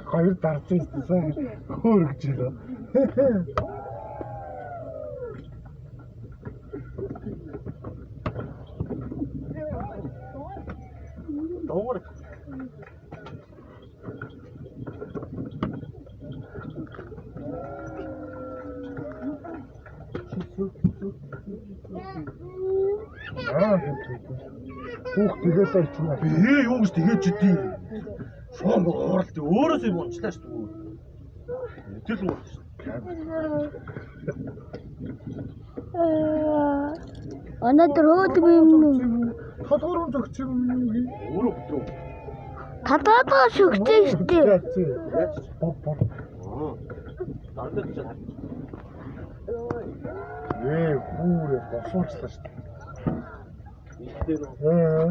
Хоёр дарсан юм сайн хөөргөж ирээ. Дуугар. Аа хүүх тэгэл очив. Ээ юу гэж тэгээд чидий. Шугам ууралт өөрөөсөө юм унчлаа шүү дээ. Тэгэл ууралт шүү. Өнөөдөр хөөдөг юм уу? Толгорон зөгч юм юу гээ? Өөрөө бүтрүү. Татаадаа шүгтэй штэ. Яаж ч. Боб боб. Аа. Дардаж чи харж. Ээ хүүрээ босуучлаа шүү Ихтэй нөө. дээ. Аа.